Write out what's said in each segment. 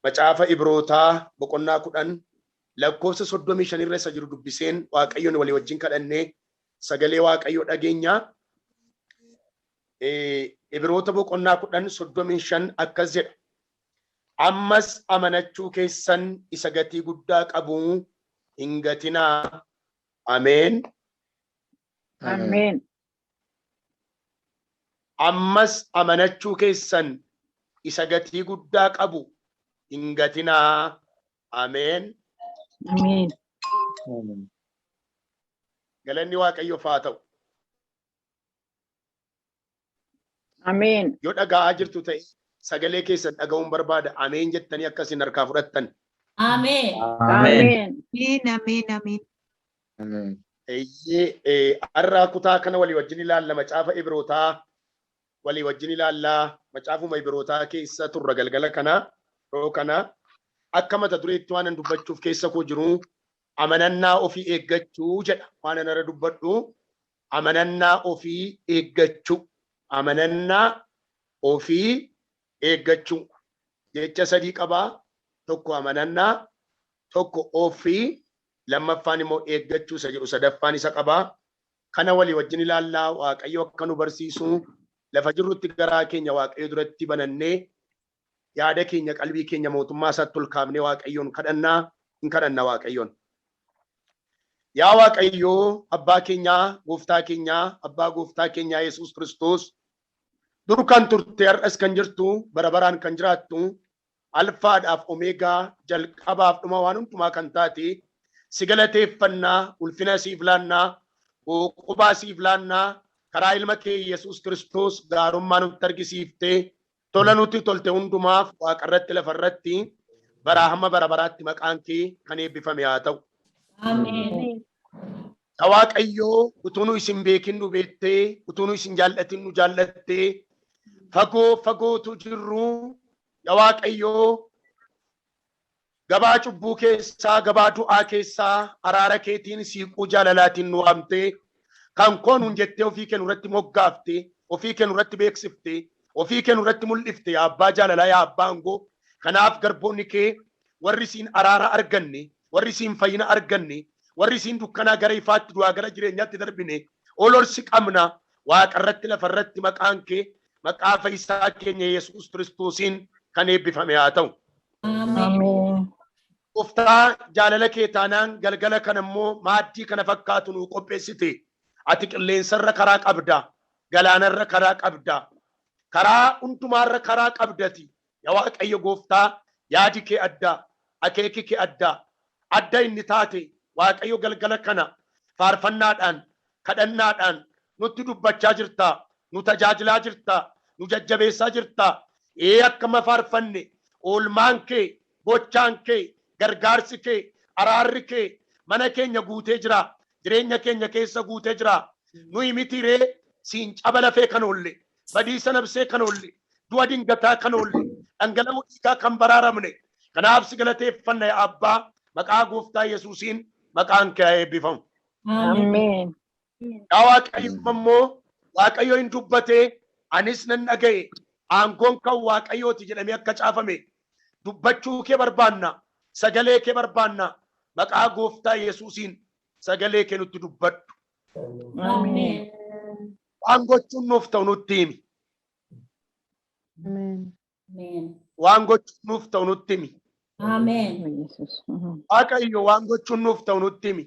Macaafa Ibrootaa boqonnaa 10 lakkoofsa 35 irra isa jiru dubbiseen Waaqayyoon walii wajjin kadhannee sagalee Waaqayyoo dhageenya. Ibroota boqonnaa 10 35 akkas jedha. Ammas amanachuu keessan isa gatii guddaa qabu hin gatinaa. Ameen. Ameen. Ammas amanachuu keessan isa gatii guddaa qabu hin gatinaa. Ameen. Ameen. Galanni Waaqayyoof haa ta'u. Ameen. Yoo dhaga'aa jirtu ta'e sagalee keessan dhaga'uun barbaada. Ameen jettanii akkasin harkaa fudhattan. Ameen. Ameen. Ameen, ameen, ameen. Eeyyee, har'a kutaa kana walii wajjin ilaalla. Macaafa Ibrootaa walii wajjin ilaallaa. Macaafuma Ibrootaa keessa turra galgala kana, yeroo kana akka mata dureetti waan an dubbachuuf keessa koo jiru amanannaa ofii eeggachuu jedha. Waan an irra dubbadhu amanannaa ofii eeggachuu. Amanannaa ofii eeggachuu. Jecha sadii qabaa. Tokko amanannaa, tokko ofii, lammaffaan immoo eeggachuu isa jedhu sadaffaan isa qabaa. Kana walii wajjin ilaallaa. Waaqayyo akka nu barsiisu lafa jirrutti garaa keenya Waaqayyo duratti banannee yaada keenya qalbii keenya mootummaa isaatti ol kaafnee Waaqayyoon kadhannaa, hin kadhanna Waaqayyoon. Yaa Waaqayyoo abbaa keenyaa, gooftaa keenyaa, abbaa gooftaa keenyaa Yesuus Kiristoos, dur kan turte har'as kan jirtu bara baraan kan jiraattu alfaadhaaf omeegaa jalqabaaf dhuma waan hundumaa kan taate si galateeffannaa, ulfina siif laannaa, qubaa siif laannaa, karaa ilma kee Yesuus Kiristoos gaarummaa nutti argisiiftee tola nutti tolte hundumaaf waaqarratti lafarratti baraa hamma bara baraatti maqaan kee kan eebbifame haa ta'u. Ameen. Yaa Waaqayyoo utuu nu isin beekin nu beektee, utuu nu isin jaallatin nu jaallattee, fagoo fagootu jirru yaa Waaqayyoo gabaa cubbuu keessaa, gabaa du'aa keessaa araara keetiin siiquu jaalalaatiin nu waamtee kan koo nuun jettee ofii kee nurratti moggaaftee, ofii kee nurratti beeksiftee, ofii kee nurratti mul'ifte yaa abbaa jaalalaa, yaa abbaa aangoo. Kanaaf garboonni kee warri siin araara arganne, warri siin fayyina arganne, warri siin dukkanaa gara ifaatti du'aa gara jireenyaatti darbine ol ol si qabna. Waaqarratti lafarratti maqaan kee maqaa fayyisaa keenya Yesuus Kiristoosiin kan eebbifame haa ta'u. Ameen. Gooftaa jaalala kee taanaan galgala kana immoo maaddii kana fakkaatu nuu qopheessite. Ati qilleensarra karaa qabda, galaanarra karaa qabda, karaa hundumaarra karaa qabdati. Yaa Waaqayyo gooftaa yaadi kee adda, akeeki kee adda, adda inni taate Waaqayyo galgala kana faarfannaadhaan, kadhannaadhaan nutti dubbachaa jirta, nu tajaajilaa jirta, nu jajjabeessaa jirta. Akkama faarfanne oolmaan kee, gochaan kee, gargaarsi kee, araarri kee mana keenya guutee jira, jireenya keenya keessa guutee jira. Nuyi miti ree siin caba lafee kan oolle, badiisa nabsee kan oolle, du'a dingataa kan oolle, dhangala'oo dhiigaa kan baraaramne. Kanaaf si galateeffanna yaa abbaa, maqaa gooftaa Yesuusiin maqaan kee haa eebbifamu. Ameen. Yaa Waaqayyo immoo Waaqayyo hin dubbatee anis nan dhaga'e, aangoon kan Waaqayyooti jedhamee akka caafame dubbachuu kee barbaanna, sagalee kee barbaanna. Maqaa gooftaa Yesuusiin sagalee kee nutti dubbadhu. Ameen. Waan gochuun nuuf ta'u nutti himi. Ameen. Waan gochuun nuuf ta'u nutti himi. Ameen. Waaqayyo waan gochuun nuuf ta'u nutti himi.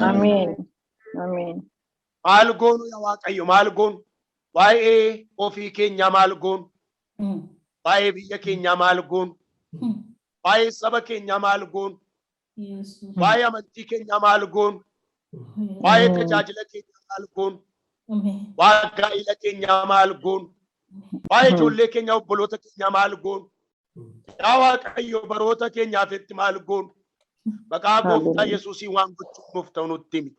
Ameen. Ameen. Maal goonu yaa Waaqayyo, maal goonu? Waa'ee ofii keenyaa maal goonu? Waa'ee biyya keenyaa maal goonu? Waa'ee saba keenyaa maal goonu? Waa'ee amantii keenyaa maal goonu? Waa'ee tajaajila keenyaa maal goonu? Waa'ee gaa'ila keenyaa maal goonu? Waa'ee ijoollee keenyaa, obboloota keenyaa maal goonu? Yaa Waaqayyo baroota keenyaaf itti maal goonu? Maqaa gooftaa Yesuusiin waan gochuun nuuf ta'u nutti himi.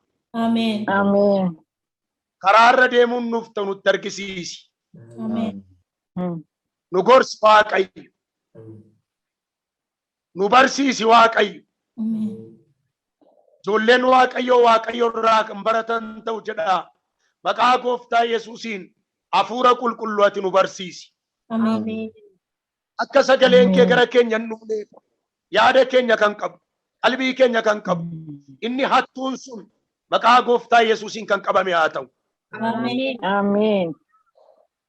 Ameen. Ameen. Karaarra deemuun nuuf ta'u nutti argisiisi. Ameen. Nu gorsi Waaqayyo. Nu barsiisi Waaqayyo. Ijoolleen Waaqayyoo Waaqayyo irraa kan baratan ta'u jedha. Maqaa gooftaa Yesuusiin hafuura qulqulluu ati nu barsiisi. Ameen. Akka sagaleen kee Ameen. gara keenya hin dhufneef yaada keenya kan qabu, qalbii keenya kan qabu, inni hattuun sun maqaa gooftaa Yesuusiin kan qabame haa ta'u. Ameen. Ameen.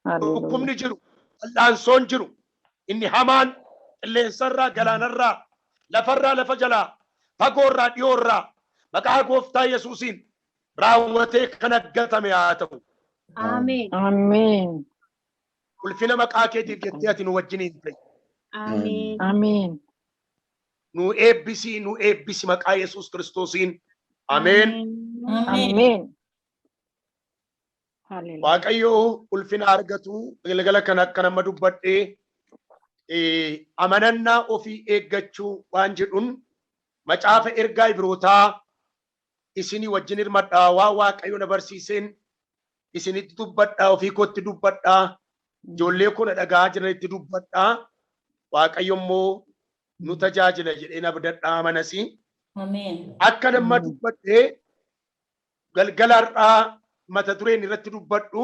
Hallelujah. Dhukkubni jiru, wal'aansoon jiru, inni hamaan qilleensarraa, galaanarraa, lafarraa, lafa jalaa, fagoorraa, dhiyoorraa maqaa gooftaa Yesuusiin raawwatee kan aggatame haa ta'u. Ameen. Ameen. Ulfina maqaa keetiif jettee ati nu wajjiniin ta'i. Ameen. Ameen. Nu eebbisi, nu eebbisi maqaa Yesuus Kiristoosiin. Ameen. Ameen. Ameen. Hallelujah. Waaqayyo ulfina argatu galgala kana akka nama dubbadhee amanannaa ofii eeggachuu waan jedhuun macaafa ergaa Ibrootaa isinii wajjin hirmadhaa waan Waaqayyo na barsiiseen isinitti dubbadhaa, ofii kootti dubbadhaa, ijoollee koo na dhagaa jiranitti dubbadhaa. Waaqayyo immoo nu tajaajila jedheen abdadhaa amanasii. Ameen. Akka nama dubbadhee galgala har'aa mata dureen irratti dubbadhu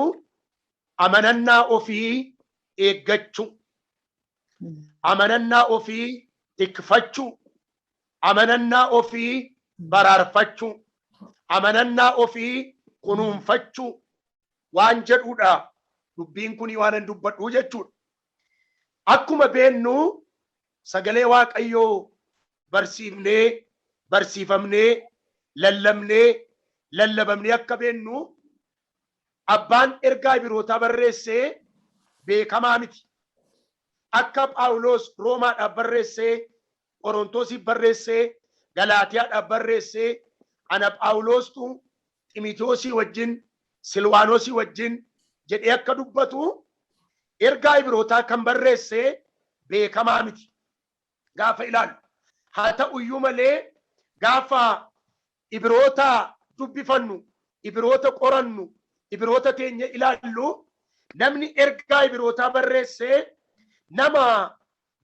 amanannaa ofii eeggachuu, amanannaa ofii tikfachuu, amanannaa ofii baraarfachuu, amanannaa ofii kunuunfachuu waan jedhudha. Dubbiin kun waan hin dubbadhu jechuudha. Akkuma beennu sagalee Waaqayyoo barsiifnee, barsiifamnee, lallabnee, lallabamnee akka beennu abbaan ergaa Ibrootaa barreessee beekamaa miti. Akka Phaawulos Roomaadhaaf barreessee, Qorontosiif barreessee, Galaatiyaadhaaf barreessee, ana Phaawulostu Ximitoosii wajjin, Silwaanosii wajjin jedhee akka dubbatu ergaa Ibrootaa kan barreessee beekamaa miti. Gaafa ilaalu. Haa ta'uyyuu malee gaafa Ibroota dubbifannu, Ibroota qorannu, Ibroota teenya ilaallu, namni ergaa Ibrootaa barreessee nama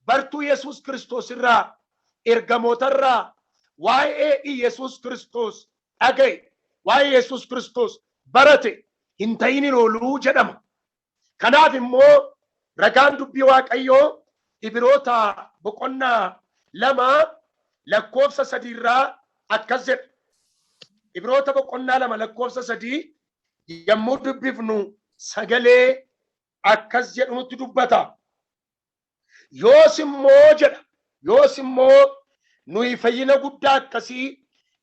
bartuu Yesuus Kiristoos irraa, ergamootarraa waa'ee Yesuus Kiristoos dhaga'e, waa'ee Yesuus Kiristoos barate hin ta'in hin ooluu jedhama. Kanaaf immoo ragaan dubbii Waaqayyoo Ibroota boqonnaa 2 lakkoofsa 3 irraa akkas jedha. Ibroota boqonnaa 2 lakkoofsa 3 yommuu dubbifnu sagalee akkas jedhu nutti dubbata. Yoos immoo jedha, yoos immoo nuyi fayyina guddaa akkasii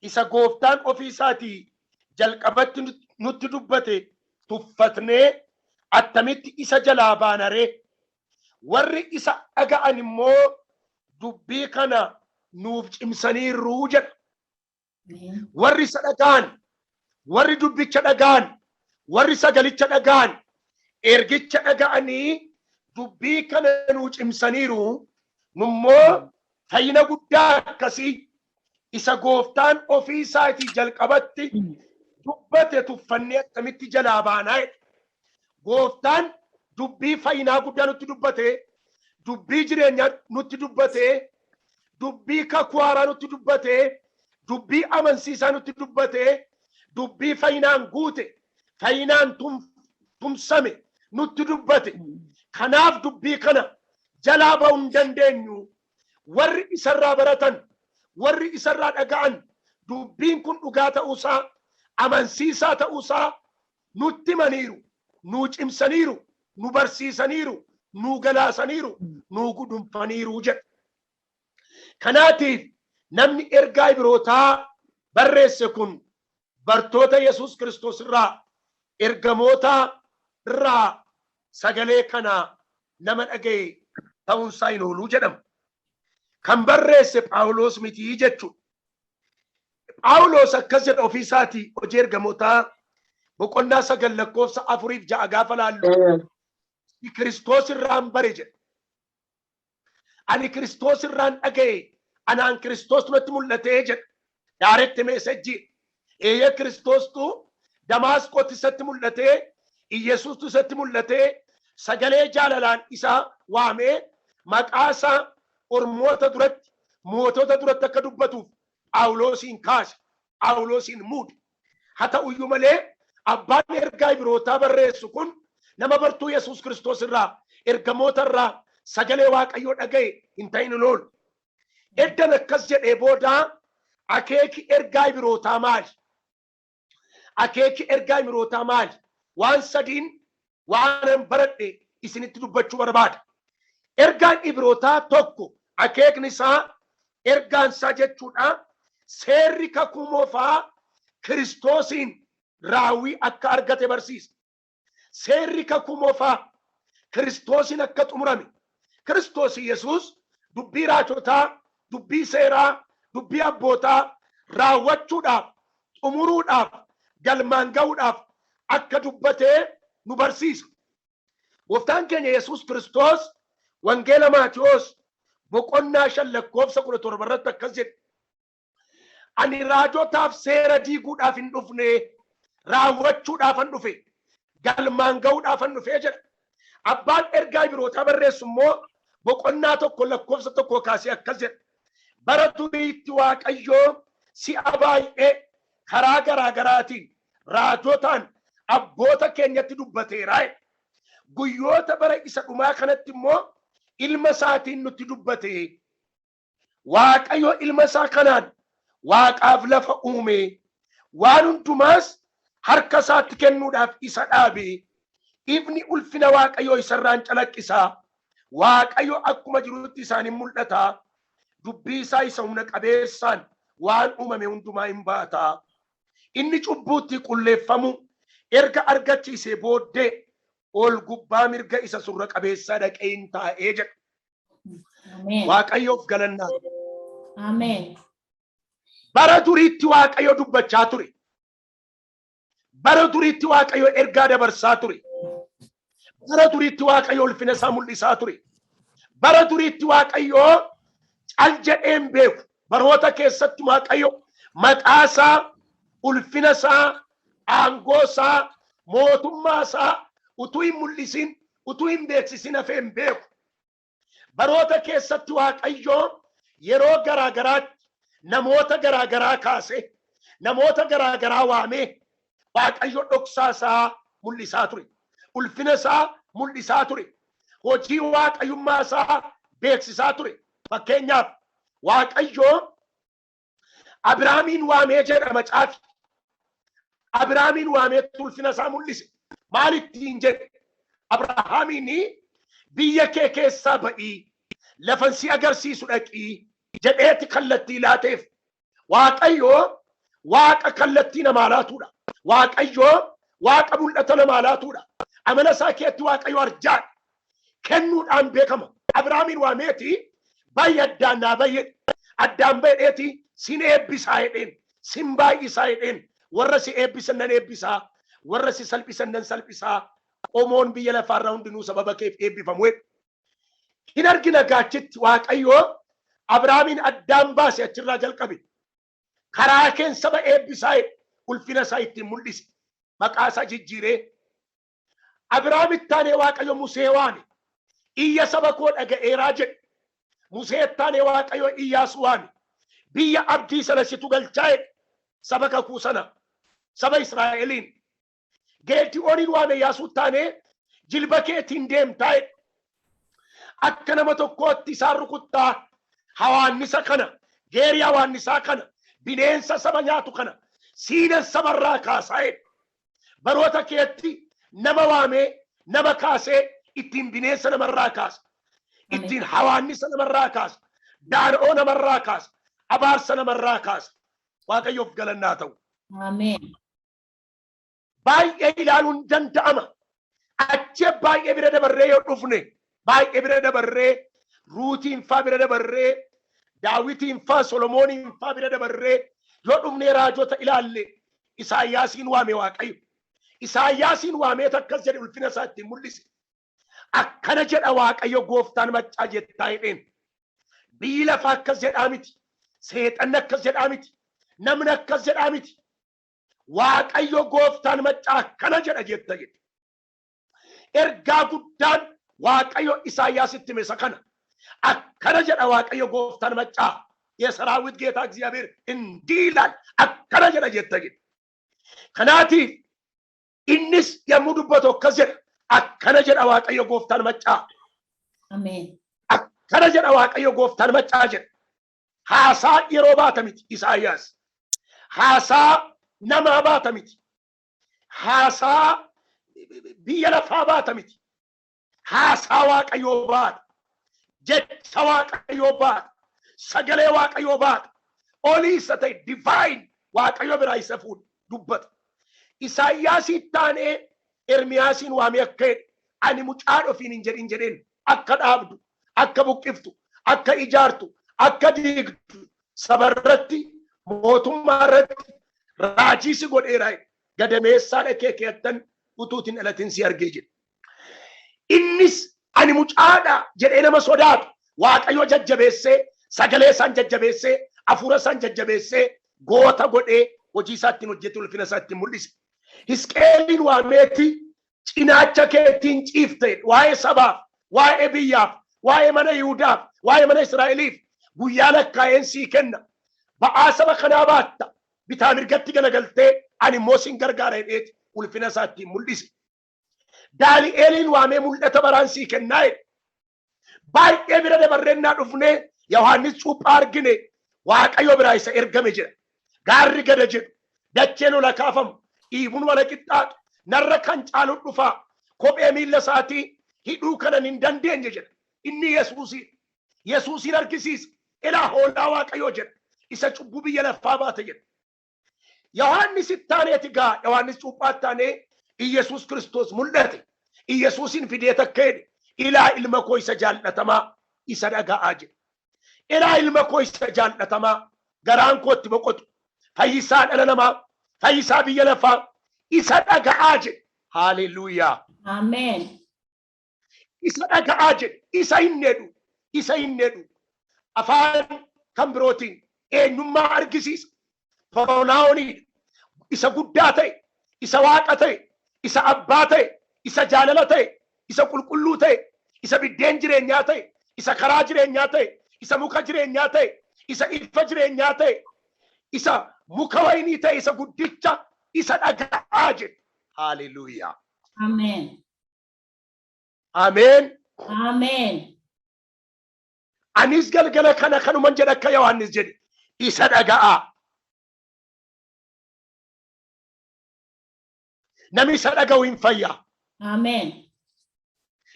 isa gooftaan ofii isaatii jalqabatti nutti dubbate tuffatnee attamitti isa jalaa baanaree? Warri isa dhaga'an immoo dubbii kana nuuf cimsaniiru jedha. Warri isa dhaga'an, warri dubbicha dhaga'an, warri sagalicha dhaga'an, ergicha dhaga'anii dubbii kana nuu cimsaniiru. Nummoo fayyina guddaa akkasii isa gooftaan ofii isaatii jalqabatti dubbate tuffannee akkamitti jalaa baanaa jedha. Gooftaan dubbii fayyinaa guddaa nutti dubbate, dubbii jireenyaa nutti dubbate, dubbii kakuu haaraa nutti dubbate, dubbii amansiisaa nutti dubbate, dubbii fayyinaan guute, fayyinaan tumsame nutti dubbate. Kanaaf dubbii kana jalaa ba'uu hin dandeenyu. Warri isarraa baratan, warri isarraa dhaga'an dubbiin kun dhugaa ta'uusaa, amansiisaa ta'uusaa nutti himaniiru, nuu cimsaniiru, nu barsiisaniiru, nuu galaasaniiru, nuu gudunfaniiru jedha. Kanaatiif namni ergaa Ibrootaa barreesse kun bartoota Yesuus Kiristoos irraa, ergamoota irraa sagalee kana nama dhaga'e ta'uunsaa hin ooluu jedhama. Kan barreesse Phaawulos mitii jechuudha. Phaawulos akkas jedha ofii isaatii hojii ergamootaa boqonnaa 9 lakkoofsa 4 fi 6 gaafa laallu, Kiristoos irraan bare jedha. Ani Kiristoos irraan dhaga'e, anaan Kiristoos natti mul'atee jedha. Direct message. Eeyyee, Kiristoostu Damaasqootti isatti mul'atee, Iyesuustu isatti mul'atee, sagalee jaalalaan isa waamee maqaa isaa ormoota duratti, mootota duratti akka dubbatuuf Phaawulosiin kaase, Phaawulosiin muude. Haa ta'uyyuu malee abbaan ergaa Ibrootaa barreessu kun nama bartuu Yesuus Kiristoos irraa, ergamoota irraa sagalee Waaqayyoo dhaga'e hin ta'in hin oolu. Eddan akkas jedhee booda akeeki ergaa Ibrootaa maali? Akeeki ergaa Ibrootaa maali? Waan sadiin waan baradhe isinitti dubbachuu barbaada. Ergaan Ibrootaa tokko akeekni isaa ergaan isaa jechuudha. Seerri kakuu moofaa Kiristoosiin raawwii akka argate barsiisa. Seerri kakuu moofaa Kiristoosiin akka xumurame. Kiristoos Yesuus dubbii raajotaa, dubbii seeraa, dubbii abbootaa raawwachuudhaaf, xumuruudhaaf, galmaan ga'uudhaaf akka dubbatee nu barsiisa. Gooftaan keenya Yesuus Kiristoos Wangeela Maatiyoos boqonnaa 5 lakkoofsa 17 irratti akkas jedhe. Ani raajotaaf seera diiguudhaaf hin dhufne, raawwachuudhaafan dhufe, galmaan ga'uudhaafan dhufe jedha. Abbaan ergaa Ibrootaa barreessu immoo boqonnaa 1 lakkoofsa 1 kaasee akkas jedha. Bara duriitti Waaqayyoo si'a baay'ee karaa garaa garaatiin raajotaan abboota keenyatti dubbateera. Guyyoota bara isa dhumaa kanatti immoo ilma isaatiin nutti dubbate. Waaqayyo ilma isaa kanaan Waaqaaf lafa uume, waan hundumaas harka isaatti kennuudhaaf isa dhaabe. Ifni ulfina Waaqayyoo isarraan calaqqisa. Waaqayyo akkuma jirutti isaaniin mul'ata. Dubbii isaa isa humna qabeessaan waan uumame hundumaa hin baata. Inni cubbuutti qulleeffamu erga argachiisee booddee ol gubbaa mirga isa surra qabeessaa dhaqee hin taa'ee jedha. Waaqayyoof galannaa. Ameen. Bara duriitti Waaqayyo dubbachaa ture. Bara duriitti Waaqayyo ergaa dabarsaa ture. Bara duriitti Waaqayyo ulfina isaa mul'isaa ture. Bara duriitti Waaqayyo cal jedhee hin beeku. Baroota keessatti Waaqayyo maqaa isaa, ulfina isaa, aangoo isaa, mootummaa isaa utuu hin mul'isin, utuu hin beeksisin hafee hin beeku. Baroota keessatti Waaqayyo yeroo garaa garaatti namoota garaa garaa kaase, namoota garaa garaa waamee Waaqayyo dhoksaa isaa mul'isaa ture. Ulfina isaa mul'isaa ture. Hojii Waaqayyummaa isaa beeksisaa ture. Fakkeenyaaf Waaqayyo Abiraamiin waamee jedha macaafi. Abiraamiin waamee ulfina isaa mul'ise. Maal ittiin jedhe? Abrahaamiin biyya kee keessaa ba'ii, lafan si agarsiisu dhaqii jedheeti kallattii laateef. Waaqayyo Waaqa kallattii namaa laatuudha. Waaqayyo Waaqa mul'ata namaa laatuudha. Amala isaa keetti Waaqayyo arjaadha. Kennuudhaan beekama. Abiraamiin waameeti baay'ee addaan naa baay'ee addaan baay'eeti sin eebbisaa jedheen, sin baay'isaa jedheen, warra si eebbisan nan eebbisaa, warra si salphisan nan salphisaa, qomoon biyya lafaarraa hundinuu sababa keef eebbifamu jedhe. Hin argina gaachitti Waaqayyo Abiraamiin addaan baase achirraa jalqabe. Karaa keen saba eebbisaa jedhe, ulfina isaa ittiin mul'ise, maqaa isaa jijjiiree. Abiraamitti aanee Waaqayyo Musee waame. Iyya saba koo dhaga'eeraa jedhe. Musee itti aanee Waaqayyo Iyyaasuu waame. Biyya abdii sana situ galchaa jedhe. Saba kakuu sana, saba Israa'eliin. Geedi'ooniin waame Iyyaasuu itti aanee jilba keetiin deemtaa jedhe. Akka nama tokkootti isaan rukuttaa hawaannisa kana, geerii hawaannisaa kana, bineensa saba nyaatu kana, siinan sabarraa kaasaa jedhe. Baroota keetti nama waamee nama kaasee ittiin bineensa namarraa kaasa, ittiin hawaannisa namarraa kaasa, daana'oo namarraa kaasa, abaarsa namarraa kaasa. Waaqayyoof galannaa ta'u. Ameen. Baay'ee ilaaluun danda'ama. Achee baay'ee bira dabarree yoo dhufne, baay'ee bira dabarree Ruutiin faa bira dabarree, Daawitiin faa, Solomooniin faa bira dabarree yoo dhufne raajota ilaalle, Isaayyaasiin waame Waaqayyo. Isaayyaasiin waamee akkas jedhe ulfina isaa ittiin mul'ise. Akkana jedha Waaqayyo gooftaan maccaa jettaa jedheen. Biyyi lafaa akkas jedhaa miti. Seexanni akkas jedhaa miti. Namni akkas jedhaa miti. Waaqayyo gooftaan maccaa akkana jedha jetta jedhe. Ergaa guddaan Waaqayyo Isaayyaasitti hime isa kana. Akkana jedha Waaqayyo gooftaan maccaa. የሰራዊት ጌታ እግዚአብሔር እንዲህ ይላል akkana jedha jetta jedhe. Kanaatiif innis yommuu dubbatu akkas jedha. Akkana jedha Waaqayyo gooftaan maccaa. Ameen. Akkana jedha Waaqayyo gooftaan maccaa jedha. Haasaa yeroo baata miti Isaayyaas. Haasaa namaa baata miti. Haasaa biyya lafaa baata miti. Haasaa Waaqayyoo baata. Jecha Waaqayyoo baata. Sagalee Waaqayyoo baata. Olii isa ta'e, divine, Waaqayyo biraa isa fuudhe dubbata. Isaayyaasii taanee Ermiyaasiin waamee akka jedhe, ani mucaa ofiin hin jedhin jedheen, akka dhaabdu, akka buqqiftu, akka ijaartu, akka diigdu, sabarratti, mootummaa irratti raajii si godheera, gadameessaa dhakee keettan utuutiin dhalatin si argee jedhe. Innis ani mucaadha jedhee nama sodaatu Waaqayyo jajjabeessee, sagalee isaan jajjabeessee, hafuura isaan jajjabeessee, goota godhee hojii isaa ittiin hojjete, ulfina isaa ittiin mul'ise. Hisqeeliin waameetti cinaacha keettiin ciifte, waa'ee sabaaf, waa'ee biyyaaf, waa'ee mana Yihudaaf, waa'ee mana Israa'eliif guyyaa lakkaa'een sii kenna. Ba'aa saba kanaa baatta. Bitaa mirgatti galagaltee ani immoo sin gargaara jedheeti ulfina isaa ittiin mul'ise. Daani'eeliin waamee mul'ata baraan sii kennaa jedhe. Baay'ee bira dabarreennaa dhufnee Yohaannis cuuphaa argine, Waaqayyo biraa isa ergame jedha. Gaarri gada jedhu, dacheen ola kaafamu, dhiibuun wala qixxaatu, narra kan caalu dhufaa, kophee miilla isaatii hidhuu kanan hin dandeenye jedha. Inni Yesuusiin. Yesuusiin argisiisa. Ilaa hoolaa Waaqayyoo jedha. Isa cubbuu biyya lafaa baate jedha. Yohaannis ittaaneeti gaa, Yohaannis cuuphaa ittaanee Iyyasuus Kiristoos mul'ate. Iyyasuusin fidee takka jedhe, ilaa ilma koo isa jaallatamaa, isa dhaga'aa jedhe. Ilaa ilma koo isa jaallatamaa, garaan koo itti boqotu, fayyisaa dhala namaa, fayyisaa biyya lafaa, isa dhaga'aa jedhe. Haaleluyyaa. Ameen. Isa dhaga'aa jedhe. Isa hin jedhu. Isa hin jedhu. Afaan kan birootiin eenyummaa argisiisa. Pronoun isa guddaa ta'e, isa waaqa ta'e, isa abbaa ta'e, isa jaalala ta'e, isa qulqulluu ta'e, isa biddeen jireenyaa ta'e, isa karaa jireenyaa ta'e, isa muka jireenyaa ta'e, isa ifa jireenyaa ta'e, isa muka waynii ta'e, isa guddicha, isa dhaga'aa jedhe. Haaleluyyaa. Ameen. Ameen. Ameen. Anis galgala kana kanuman jedha, akka Yohaannis jedhe, isa dhaga'aa. Namni isa dhaga'u hin fayyaa. Ameen.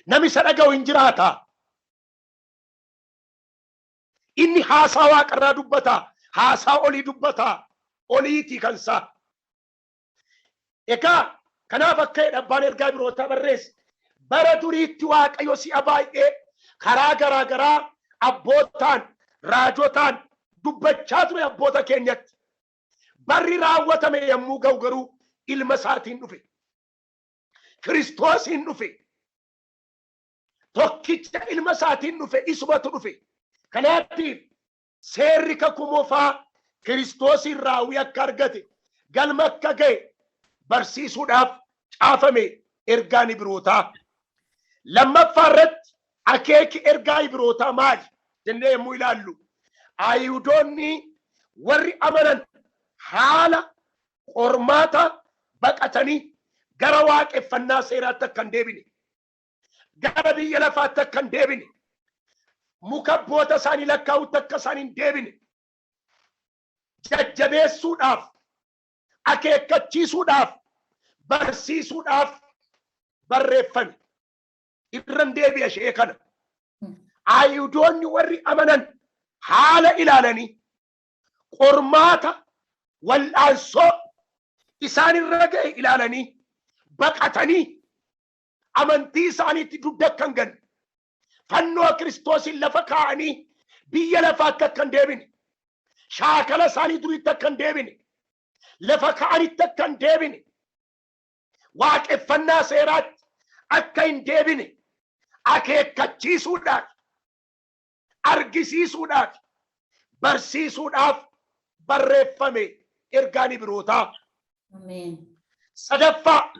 Namni isa dhaga'u hin jiraata. Inni haasaa waaqarraa dubbata. Haasaa olii dubbata. Oliitii kan isaa. Egaa kanaaf akka jedha abbaan ergaa Ibrootaa barreesse. Bara duriitti Waaqayyo si'a baay'ee karaa garaa garaa abbootaan, raajotaan dubbachaa ture abboota keenyatti. Barri raawwatame yommuu ga'u garuu ilma isaatiin dhufe. Kiristoosiin dhufe. Tokkicha ilma isaatiin dhufe, isumatu dhufe. Kanaatiif seerri kakuu moofaa Kiristoosiin raawwii akka argate, galma akka ga'e barsiisuudhaaf caafame ergaan Ibrootaa. Lammaffaa irratti akeeki ergaa Ibrootaa maali jennee yommuu ilaallu, Ayihudoonni warri amanan haala qormaata baqatanii gara waaqeffannaa seeraatti akka hin deebine, gara biyya lafaatti akka hin deebine, muka abboota isaanii lakkaa'utti akka isaan hin deebine jajjabeessuudhaaf, akeekkachiisuudhaaf, barsiisuudhaaf barreeffame. Irran deebi'a ishee kana. Ayihudoonni warri amanan haala ilaalanii, qormaata wal'aansoo isaan irra ga'e ilaalanii, baqatanii amantii isaaniitti dugda akka hin ganne, fannoo Kiristoosiin lafa kaa'anii biyya lafaatti akka hin deebine, shaakala isaanii duriitti akka hin deebine, lafa ka'anitti akka hin deebine, waaqeffannaa seeraatti akka hin deebine akeekkachiisuudhaaf, argisiisuudhaaf, barsiisuudhaaf barreeffame ergaan Ibrootaa. Ameen. Sadaffaa,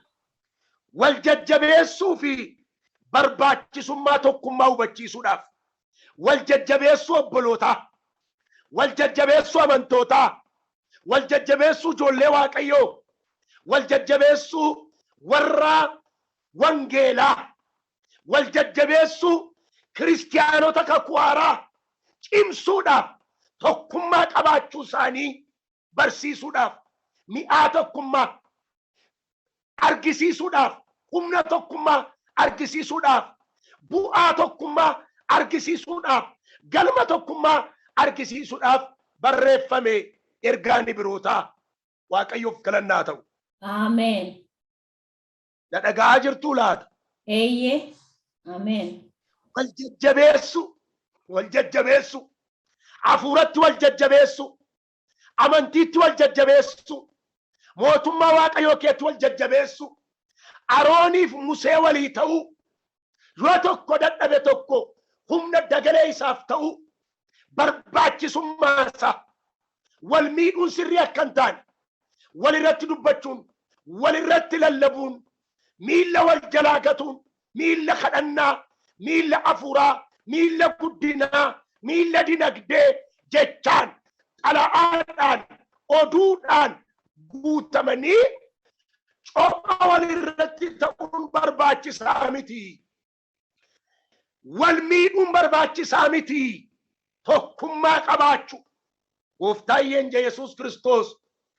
wal jajjabeessuu fi barbaachisummaa tokkummaa hubachiisuudhaaf. Wal jajjabeessuu obbolootaa, wal jajjabeessuu amantootaa, wal jajjabeessuu ijoollee Waaqayyoo, wal jajjabeessuu warra wangeelaa, wal jajjabeessuu Kiristiyaanota kakuu haaraa cimsuudhaaf, tokkummaa qabaachuu isaanii barsiisuudhaaf, mi'aa tokkummaa argisiisuudhaaf, humna tokkummaa argisiisuudhaaf, bu'aa tokkummaa argisiisuudhaaf, galma tokkummaa argisiisuudhaaf barreeffame ergaan Ibrootaa. Waaqayyoof galannaa ta'u. Ameen. Na dhaga'aa jirtuu laata? Eeyyee. Ameen. Wal jajjabeessu, wal jajjabeessu, hafuuratti wal jajjabeessu, amantiitti wal jajjabeessu, mootummaa Waaqayyoo keetti wal jajjabeessu, Arooniif Musee walii ta'uu, yoo tokko dadhabe tokko humna dagalee isaaf ta'uu, barbaachisummaa isaa, wal miidhuun sirrii akka hin taane, wal irratti dubbachuun, wal irratti lallabuun, miilla wal jalaa gatuun, miilla kadhannaa, miilla afuuraa, miilla guddinaa, miilla dinagdee jechaan, xala'aadhaan, oduudhaan guutamanii copha wal irratti ta'uun barbaachisaa miti. Wal miidhuun barbaachisaa miti. Tokkummaa qabaachuu. Gooftaan keenya Yesuus Kiristoos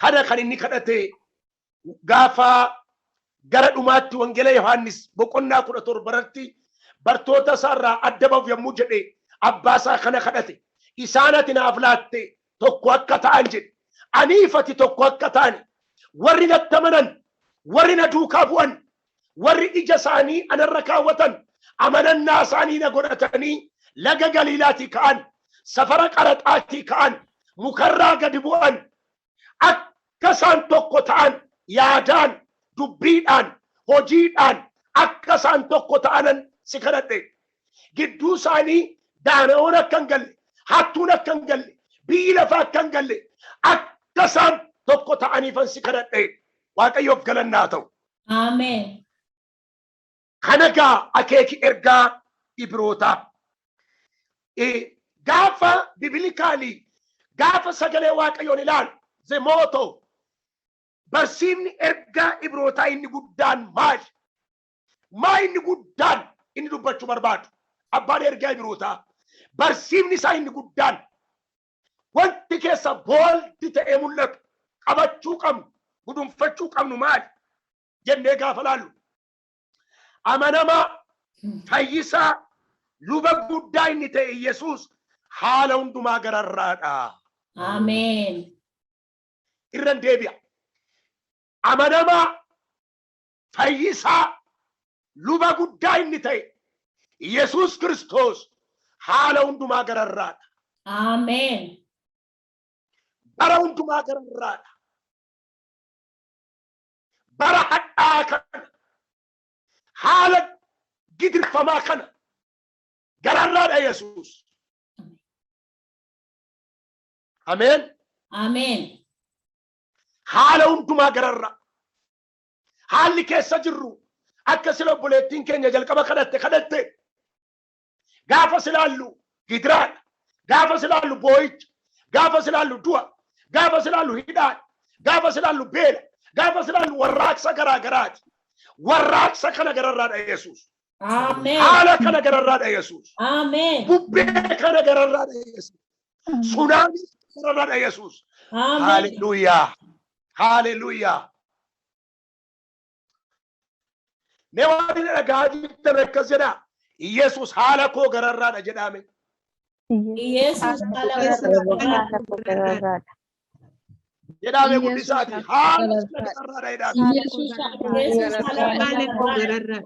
kana kan inni kadhate gaafa gara dhumaatti Wangeela Yohaannis boqonnaa 17 irratti bartoota isaarraa adda ba'uuf yommuu jedhe abbaa isaa kana kadhate. Isaan ati naaf laatte tokko akka ta'an jedhe. Aniif ati tokko akka ta'an, warri natti amanan, warri na duukaa bu'an, warri ija isaanii anarra kaawwatan, amanannaa isaanii na godhatanii laga Galiilaatii ka'an, safara qaraxaatii ka'an, mukarraa gadi bu'an, akka isaan tokko ta'an yaadaan, dubbiidhaan, hojiidhaan akka isaan tokko ta'anan si kadhadhe. Gidduu isaanii daana'oon akka hin galle, hattuun akka hin galle, biyyi lafaa akka hin galle, akka isaan tokko ta'aniifan si kadhadhe. Waaqayyoof galannaa ta'u. Ameen. Kana gaa akeeki ergaa Ibrootaa. Gaafa biblically, gaafa sagalee Waaqayyoon ilaalu, the motto, barsiifni ergaa Ibrootaa inni guddaan maali? Maa inni guddaan inni dubbachuu barbaadu? Abbaan ergaa Ibrootaa. Barsiifni isaa inni guddaan, wanti keessa bold ta'ee mul'atu, qabachuu qabnu, gudunfachuu qabnu maali jennee gaafa laallu, amanamaa, fayyisaa, luba guddaa inni ta'e Yesuus haala hundumaa gararraadha. Ameen. Irran deebi'a. Amanamaa, fayyisaa, luba guddaa inni ta'e Yesuus Kiristoos haala hundumaa gararraadha. Ameen. Bara hundumaa gararraadha. Bara hadhaa kana, haala gidirfamaa kana gararraadha Yesuus. Ameen. Ameen. Haala hundumaa gararraa. Haalli keessa jirru akka sila obboleettiin keenya jalqaba kadhatte, gaafa silaallu gidiraadha. Gaafa silaallu boo'icha. Gaafa silaallu du'a. Gaafa silaallu hidhaadha. Gaafa silaallu beela. Gaafa silaallu warraaqsa garaa garaati. Warraaqsa kana gararraadha Yesuus. Ameen. Haala kana gararraadha Yesuus. Ameen. Bubbee kana gararraadha Yesuus. Tsunaamii gararraadha Yesuus. Ameen. Haleluuyaa. Haleluuyaa. Mee waan inni dhagaa jirtan akkas jedhaa. Yesuus haala koo gararraadha jedhame. Yesuus haala koo gararraadha. Jedhame guddisaati. Haala gararraadha jedhame. Yesuus haala koo gararraadha.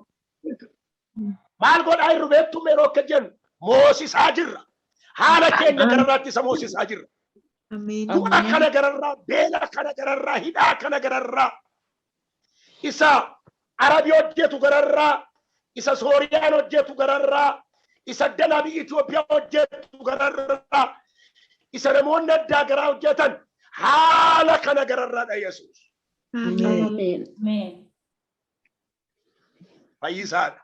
Maal godhaa jirru beektu? Yeroo akka jennu moosisaa jirra. Haala keenya gararraatti isa moosisaa jirra. Du'a kana gararraa, beela kana gararraa, hidhaa kana gararraa, isa Arabii hojjetu gararraa, isa Sooriyaan hojjetu gararraa, isa dalaa biyya Itoophiyaa hojjetu gararraa, isa namoonni addaa garaa hojjetan, haala kana gararraadha Yesuus. Ameen. Ameen. Fayyisaadha.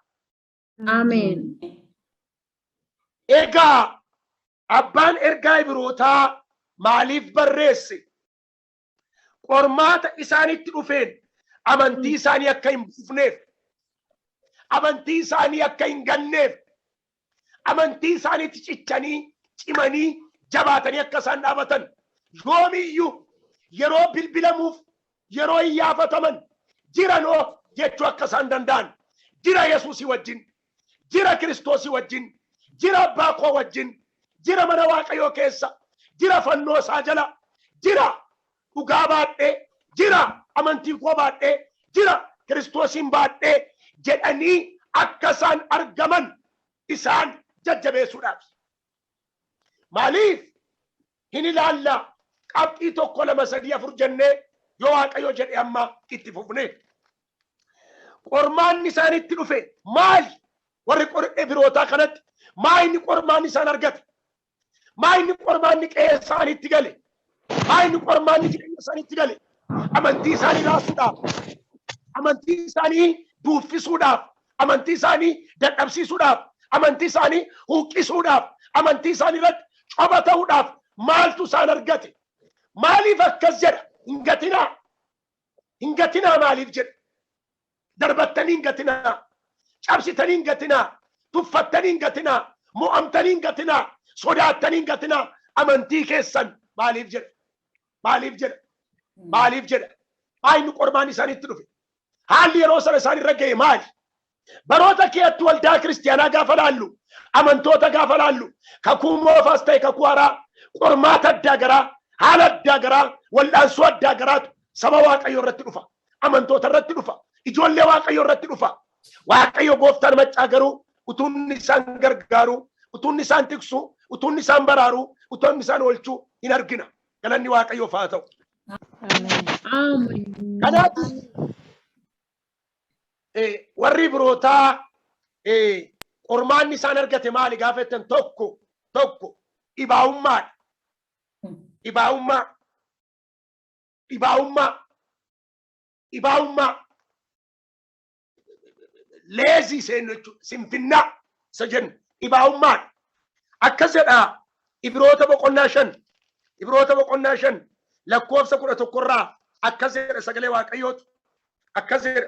Ameen. Egaa abbaan ergaa Ibrootaa maaliif barreesse? Qormaata isaanitti dhufeen amantii isaanii akka hin buufneef, amantii isaanii akka hin ganneef, Amantii isaaniitti cichanii cimanii jabaatanii akka isaan dhaabatan yoomiyyuu yeroo bilbilamuuf yeroo iyyaafataman jiranoo jechuu akka isaan danda'an jira Yesuusii wajjin, jira Kiristoosii wajjin, jira abbaa koo wajjin, jira mana Waaqayyoo keessa, jira fannoo isaa jala, jira dhugaa baadhee, jira amantii koo baadhee, jira Kiristoosiin baadhee jedhanii akka isaan argaman isaan jajjabeessuudhaaf. Maaliif hin ilaalla qabxii 1 2 3 4 jennee yoo Waaqayyo jedhe amma itti fufne. Qormaanni isaanitti dhufe maali? Warri Ibrootaa kanatti maa inni qormaanni isaan argate? Maa inni qormaanni qe'ee isaaniitti gale? Maa inni qormaanni jireenya isaaniitti gale? Amantii isaanii raasuudhaaf, amantii isaanii duuffisuudhaaf, amantii isaanii dadhabsiisuudhaaf, amantii isaanii huqqisuudhaaf, amantii isaanii irratti coba ta'uudhaaf maaltu isaan argate? Maaliif akkas jedha? Hin gatinaa. Hin gatinaa maaliif jedha? Darbattanii hin gatinaa. Cabsitanii hin gatinaa. Tuffattanii hin gatinaa. Mo'amtanii hin gatinaa. Sodaattanii hin gatinaa. Amantii keessan maaliif jedha? Maaliif jedha? Maaliif jedha? Maayini qormaan isaanitti dhufe? Haalli yeroo sana isaan irra ga'e maali? Baroota keetti waldaa kiristiyaanaa gaafa laallu, amantoota gaafa laallu, kakuu moofaas ta'e kakuu haaraa, qormaata addaa garaa, haala addaa garaa, wal'aansoo addaa garaatu saba Waaqayyoo irratti dhufa. Amantoota irratti dhufa. Ijoollee Waaqayyoo irratti dhufa. Waaqayyo gooftaan maccaa garuu utuunni isaan gargaaru, utuunni isaan tiksu, utuunni isaan baraaru, utuunni isaan oolchuu hin argina. Galanni Waaqayyoof haa ta'u. Ameen. Kanaaf warri Ibrootaa qormaanni isaan argate maali gaafa jettan tokko dhibaa'ummaadha. Dhibaa'ummaa. Dhibaa'ummaa. Dhibaa'ummaa. Leezii seennu jechuudha. Sinfinnaa isa jennu dhibaa'ummaadha. Akkas jedha Ibroota boqonnaa 5. Ibroota boqonnaa 5 lakkoofsa 11 irraa akkas jedha sagalee Waaqayyootu. Akkas jedha.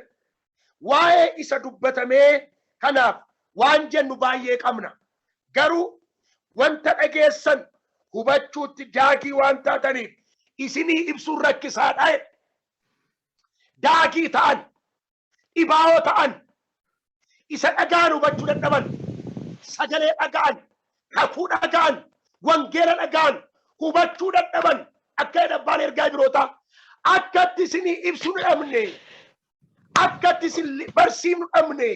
Waa'ee isa dubbatamee kanaaf waan jennu baay'ee qabna. Garuu wanta dhageessan hubachuutti daagii waan taataniif isinii ibsuun rakkisaadha. Daagii ta'an, dhibaa'oo ta'an, isa dhagaan hubachuu dadhaban, sagalee dhaga'an, kakuu dhaga'an, wangeela dhaga'an, hubachuu dadhaban akka jedha abbaan ergaa Ibrootaa akkatti isinii ibsuu dhabne, akkatti isin barsiifnu dhabne,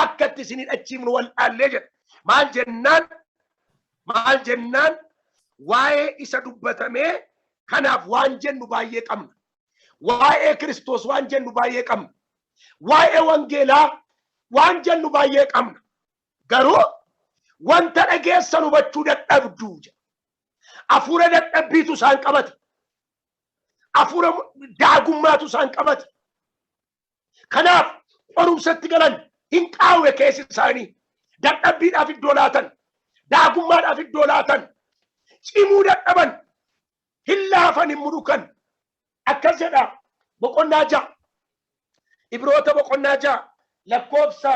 akkatti isin hidhachiifnu wal dhaallee jedha. Maal jennaan? Maal jennaan? Waa'ee isa dubbatamee kanaaf waan jennu baay'ee qabna. Waa'ee Kiristoos waan jennu baay'ee qabna. Waa'ee wangeelaa waan jennu baay'ee qabna. Garuu wanta dhageessan hubachuu dadhabdu jedha. Hafuura dadhabbiitu isaan qabate. Hafuura daagummaatu isaan qabate. Kanaaf qorumsatti galan hin qaawwe keessi isaanii. Dadhabbiidhaaf iddoo laatan. Daagummaadhaaf iddoo laatan. Cimuu dadhaban. Hin laafan hin mudukan. Akkas jedha boqonnaa 6. Ibroota boqonnaa 6 lakkoofsa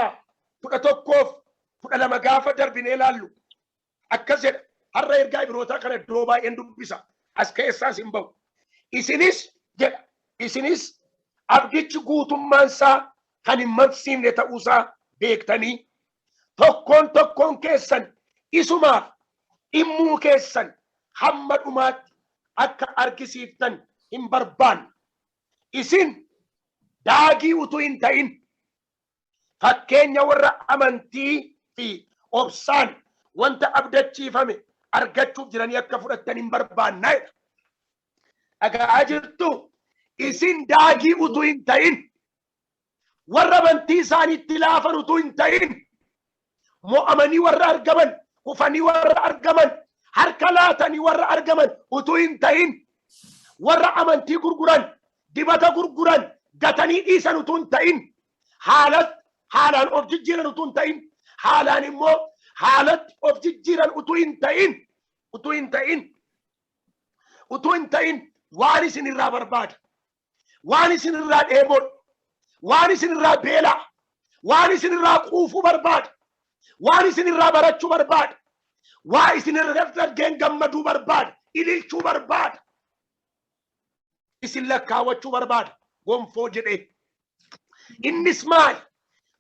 11 12 gaafa darbinee ilaallu. Akkas jedha. Har'a ergaa Ibrootaa kana iddoo baay'een dubbisa. As keessaas hin ba'u. Isinis jedha. Isinis abdichi guutummaan isaa kan hin mamsiifne ta'uusaa beektanii tokkoon tokkoon keessan isumaaf dhimmuu keessan hamma dhumaatti akka argisiiftan hin barbaanne. Isin daagii utuu hin ta'in fakkeenya warra amantii fi obsaan wanta abdachiifame argachuuf jiranii akka fudhattan hin barbaanna jedha. Dhaga'aa jirtu isin daagii utuu hin ta'in warra amantii isaaniitti laafan utuu hin ta'in mo'amanii warra argaman, kufanii warra argaman, harka laatanii warra argaman utuu hin ta'in warra amantii gurguran, dibata gurguran, gatanii dhiisan utuu hin ta'in, haalaan of jijjiiran utuu hin ta'in, haalaan immoo haalatti of jijjiiran utuu hin ta'in, utuu hin ta'in, utuu hin ta'in waan isin irraa barbaada, waan isin irraa dheebodha, waan isin irraa beelaa, waan isin irraa quufuu barbaada. Waan isin irraa barachuu barbaada. Waa isin irratti argeen gammaduu barbaada. Ililchuu barbaada. Isin lakkaawwachuu barbaada. Gonfoo jedhee. Innis maali?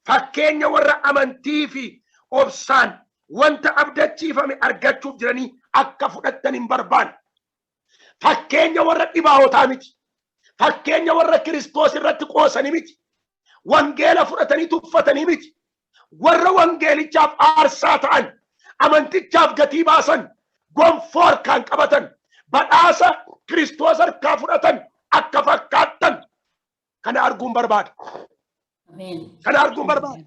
Fakkeenya warra amantii fi obsaan wanta abdachiifame argachuuf jiranii akka fudhattan hin barbaanne. Fakkeenya warra dhibaawotaa miti. Fakkeenya warra Kiristoos irratti qoosanii miti. Wangeela fudhatanii tuffatanii miti. Warra wangeelichaaf aarsaa ta'an, amantichaaf gatii baasan, gonfoo harkaan qabatan, badhaasa Kiristoos harkaa fudhatan akka fakkaattan kana arguun barbaada. Ameen. Kana arguun barbaada.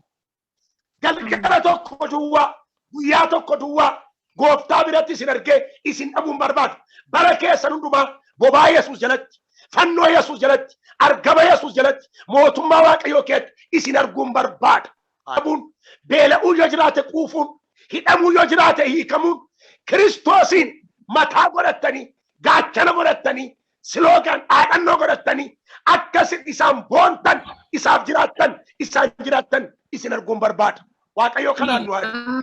Galgala tokko duwwaa, guyyaa tokko duwwaa gooftaa biratti isin argee isin dhabuun barbaadu. Bara keessan hundumaa bobaa Yesuus jalatti, fannoo Yesuus jalatti, argama Yesuus jalatti, mootummaa Waaqayyoo keessatti isin arguun barbaada. Dhabuun, beela'uu yoo jiraate quufuun, hidhamuu yoo jiraate hiikamuun, Kiristoosiin mataa godhattanii, gaachana godhattanii, slogan dhaadhannoo godhattanii, akkasin isaan boontan, isaaf jiraattan, isaan jiraattan isin arguun barbaada. Waaqayyo kanaan nu haa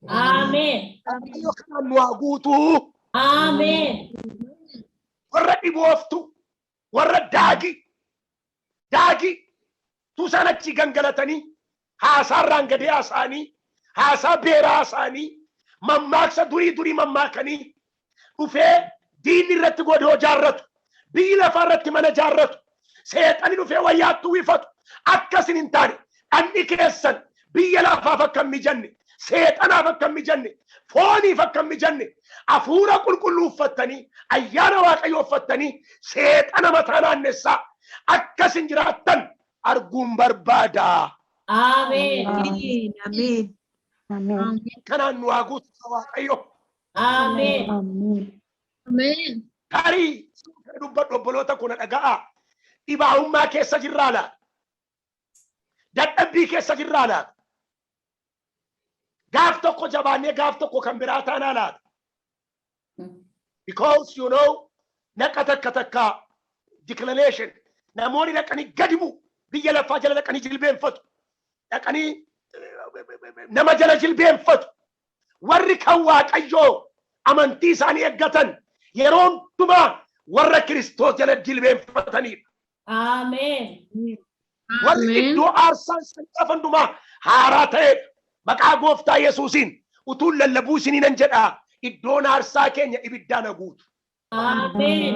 Ameen. Waaqayyo kanaan nu haa guutuu. Ameen. Warra dhibooftu, warra daagii, daagii tuusaan achii gangalatanii, haasaarraan gadee haasa'anii, haasaa beeraa haasa'anii, mammaaksa durii durii mammaakanii, dhufee diinni irratti godoo jaarratu, biyyi lafaa irratti mana jaarratu, seexani dhufee wayyaatti uwwifatu, akkasin hin taane dhanni keessan biyya lafaaf akka hin mijanne, seexanaaf akka hin mijanne, fooniif akka hin mijanne, hafuura qulqulluu uffattanii, ayyaana Waaqayyoo uffattanii, seexana mataa naannessaa akkasin jiraattan arguun barbaada. Ameen. Ameen. Ameen. Ameen. Kanaan nu haa guutu Waaqayyo. Ameen. Ameen. Ameen. Tarii kana dubbadhu obboloota kuna dhaga'a. Dhibaa'ummaa keessa jirraa laata? Dadhabbii keessa jirraa laata? Gaaf tokko jabaannee gaaf tokko kan biraa taanaa laata? Because naqa takka takka declination, namoonni dhaqanii gadi bu'u, biyya lafaa jala dhaqanii jilbeenfatu, dhaqanii nama jala jilbeenfatu. Warri kan Waaqayyoo amantii isaanii eeggatan yeroo hundumaa warra Kiristoos jala jilbeenfatanidha. Ameen. Warri iddoo aarsaan gaafa hundumaa haaraa ta'edha. Maqaa gooftaa Yesuusiin utuun lallabuu isinii nan jedhaa, iddoon aarsaa keenya ibiddaan guutu. Ameen.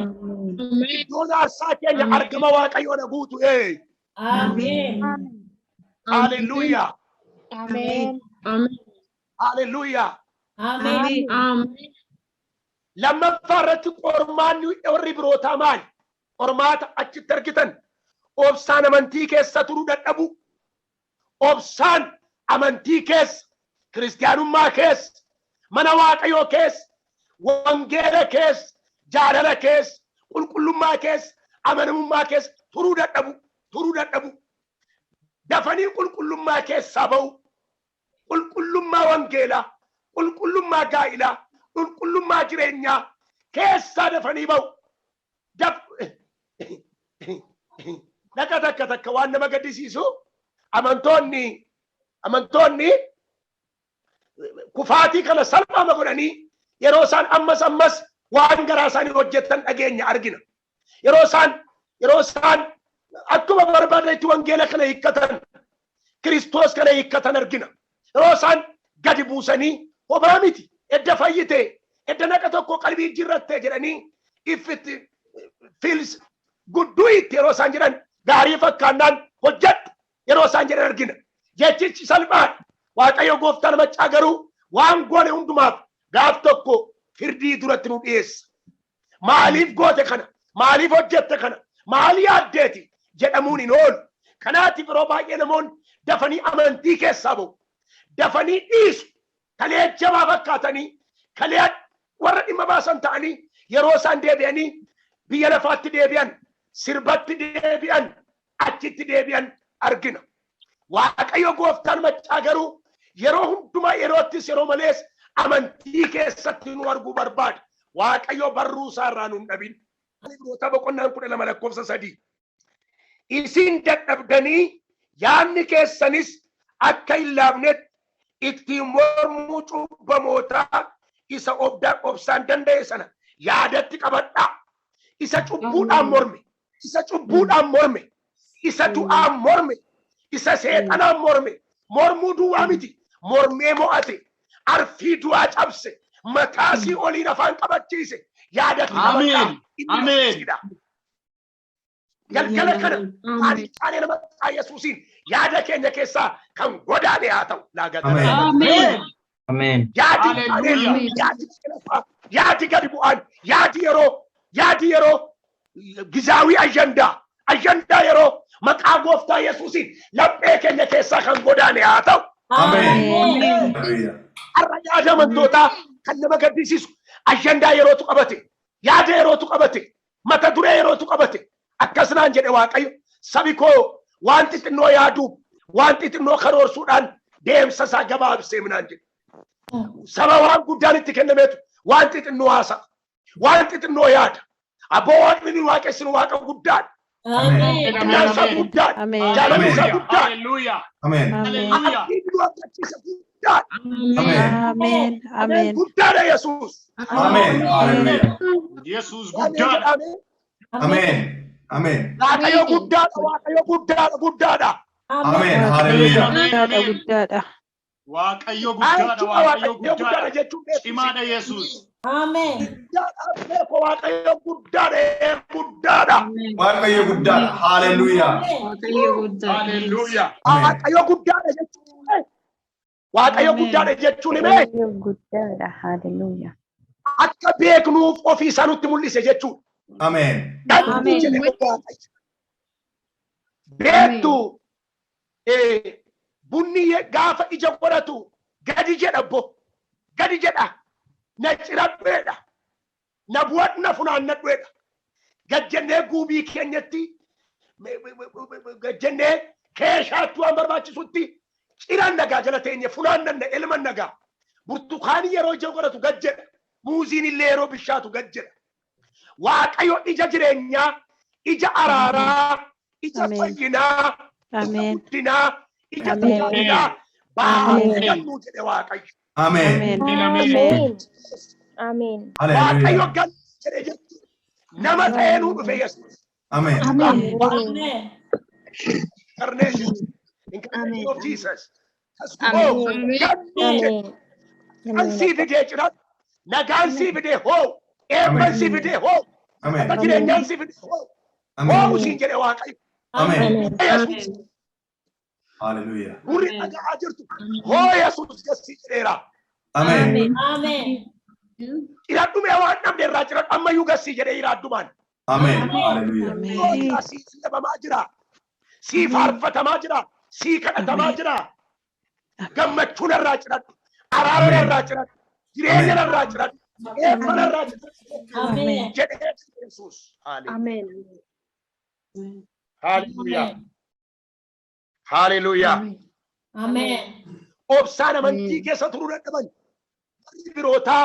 Iddoon aarsaa keenya argama Waaqayyoo na guutu. Ee. Ameen. Hallelujah. Ameen. Hallelujah. Ameen. Lammaffaa irratti qormaanni warri birootaa maali? Qormaata achitti argitan, obsaan amantii keessa turuu dadhabu. Obsaan amantii keessa, kiristiyaanummaa keessa, mana Waaqayyoo keessa, wangeela keessa, jaalala keessa, qulqullummaa keessa, amanamummaa keessa turuu dadhabu, turuu dadhabu. Dafanii qulqullummaa keessaa ba'u. Qulqullummaa wangeelaa, qulqullummaa gaa'ilaa, qulqullummaa jireenyaa keessaa dafanii ba'u. Naqa takka takka waan nama gaddisiisu, amantoonni kufaatii kana salphaama godhanii yeroo isaan ammas ammas waan garaa isaanii hojjetan dhageenya, argina. Yeroo isaan akkuma barbaadanitti wangeela kana hiikkatan, Kiristoos kana hiikkatan argina. Yeroo isaan gadi buusanii homaa miti, edda fayyite, edda naqa tokko qalbii jijjiirratte jedhanii, if it feels good, do it yeroo isaan jedhan, gaarii fakkaannaan hojjedhu yeroo isaan jedhan argina. Jechichi salphaadha. Waaqayyo gooftaan maccaa garuu waan goone hundumaaf gaaf tokko firdii duratti nu dhiyeessa. Maaliif goote kana? Maaliif hojjette kana? Maal yaaddeeti? Jedhamuun hin oolu. Kanaatiif yeroo baay'ee namoonni dafanii amantii keessaa ba'u. Dafanii dhiisu. Kalee jabaa fakkaatanii, kalee warra dhimma baasan ta'anii, yeroo isaan deebi'anii biyya lafaatti deebi'an, sirbatti deebi'an, achitti deebi'an argina. Waaqayyo gooftaan maccaa garuu yeroo hundumaa, yeroottis yeroo malees, amantii keessatti nu arguu barbaada. Waaqayyo barruu isaa irraa nu hin dhabin. Ibroota boqonnaan 12 lakkoofsa 3. Isin dadhabdanii yaadni keessanis akka hin laafnetti Ittiin mormuu cubbamootaa isa obsaan danda'e sana yaadatti qabadhaa. Isa cubbuudhaan morme, isa cubbuudhaan morme, isa du'aan morme, isa seexanaan morme, mormuu duwwaa miti, mormee mo'ate, arfii du'aa cabse, mataasii oliin afaan qabachiise, yaadatti qabadhaa. Ameen. Inni Ameen. Yesuusidha. Galgala kana taarikaan nama maqaa Yesuusiin yaada keenya keessaa kan godaane haa ta'u. Ameen. Ameen. Ameen. Yaadi Hallelujah. yaadi lafaa, yaadi gadi bu'aan, yaadi yeroo, yaadi yeroo gizaawii ajandaa, ajandaa yeroo maqaa gooftaa Yesuusiin laphee keenya keessaa kan godaane haa ta'u. Ameen. Ameen. Hallelujah. Har'a yaada amantootaa kan nama gaddisiisu ajandaa yerootu qabate, yaada yerootu qabate, mata duree yerootu qabate. Akkas naan jedhe Waaqayyo, sabi koo waan xixinnoo yaaduuf, waan xixinnoo karoorsuudhaan deemsa isaa gabaabsee naan jedhe. Saba waan guddaan itti kennameetu waan xixinnoo haasa'a, waan xixinnoo yaada. Abboo Waaqni nu waaqessinu Waaqa guddaadha. Ameen. Guddaan isaa guddaadha. Ameen. Jaalalli isaa guddaadha. Hallelujah. Ameen. Hallelujah. Abdiin nu abdachiisa guddaadha. Ameen. Ameen. Ameen. Guddaadha Yesuus. Ameen. Hallelujah. Yesuus Ameen guddaadha. jedhamee. Ameen. Ameen. Waaqayyo guddaadha, Waaqayyo guddaadha, guddaadha. Ameen. Hallelujah. Ameen. Guddaadha Ameen. guddaadha. Waaqayyo guddaadha. Jechuudha Waaqayyo Waaqayyo guddaadha guddaadha. jechuun beekumsi. Cimaadha Yesuus. Ameen. Guddaadha beeku Waaqayyo guddaadha, guddaadha. Waaqayyo guddaadha. Hallelujah. Hallelujah. Ameen. Waaqayyo guddaadha jechuun Waaqayyo guddaadha jechuun himee Waaqayyo guddaadha. Hallelujah. akka beeknuuf ofii isaa nutti mul'ise jechuudha. Ameen. Dhalli jedhe Waaqayyo. Beektu bunni gaafa ija godhatu gadi jedha bo gadi jedha na ciradhuedha na bu'adhu na funaannadhuedha gad jennee guubii keenyatti gad jennee keeshaatti waan barbaachisutti ciran nagaa jala teenye funaannanna elman nagaa burtukaanii yeroo ija godhatu gad jedha muuziin illee yeroo bishaatu gad jedha. Waaqayyo ija jireenyaa, ija araaraa, ija Ameen. fayyinaa, ija Ameen. guddinaa, ija Ameen. tajaajilaa baasee Ameen. gannuu jedhe Waaqayyo. Ameen. Ameen. Ameen. Ameen. Ameen. Waaqayyo Hallelujah. gannuu jedhe jechuudha. Nama ta'ee nuu dhufe Yesuus. Ameen. Ameen. Incarnation. Incarnation of Jesus. Tasgoo gannuu jedhe. Kan sii fidee cidhadhu. Nagaan sii fidee hoo. Eebban sii fidee hoo. Ameen. Akka jireenyaan sii fidee hoo. Ameen. Hoo siin jedhe Waaqayyo. Ameen. Yesuus Hallelujah. gurri dhaga'aa jirtu. Hoo Yesuus gassii jedheera. Ameen. Ameen. Cidhadhu mee waan dhabde irraa cidhadhu ammayyuu gassii jedhee jira addumaan. Ameen. Hallelujah. Hoo jira sii lallabamaa jira. Sii faarfatamaa jira. Sii kadhatamaa jira. Gammachuun irraa cidhadhu. Araara irraa cidhadhu. Jireenya irraa cidhadhu. Eebba irraa cidhadhu. Ameen. Jedhee Yesuus. Ameen. Hallelujah. Hallelujah. Ameen. Obsaan amantii keessa turuu dadhaban. Warri birootaa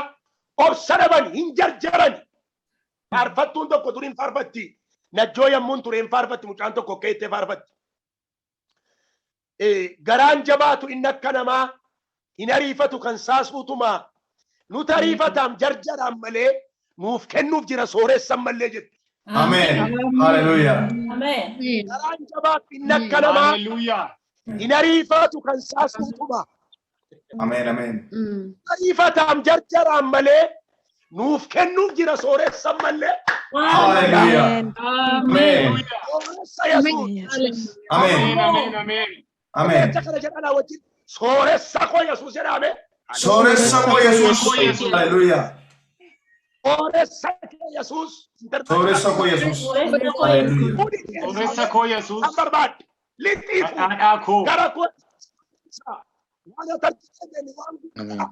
obsa dhaban hin jarjaran. Faarfattuun tokko turiin faarfatti. Najjoo yommuun tureen faarfatti mucaan tokko akka itti faarfatti. Garaan jabaatu inni akka namaa hin ariifatu kan saasuutumaa. Nu ariifataam jarjaraan malee nuuf kennuuf jira sooressan malee jetti. Ameen. Hallelujah. Ameen. Garaan jabaatu inni akka namaa Hallelujah. hin ariifatu kan saasuutumaa. Ameen. Ameen. Ariifataam jarjaraan malee nuuf kennuuf jira sooressan malee. Hallelujah. Ameen. Ameen. Sooressa Yesuus. Yesuus. Ameen. Ameen. Ameen. Ameen. Ameen. Jecha kana jedhanaa wajjin sooressa koo Yesuus jedhame. Sooressa koo Yesuus. Hallelujah. Sooressa koo Yesuus. Sooressa koo Yesuus. Hallelujah. Sooressa koo Yesuus. Kan barbaadde lixiifu Dhadhaa koo. gara koo waan ati argite waan guddaa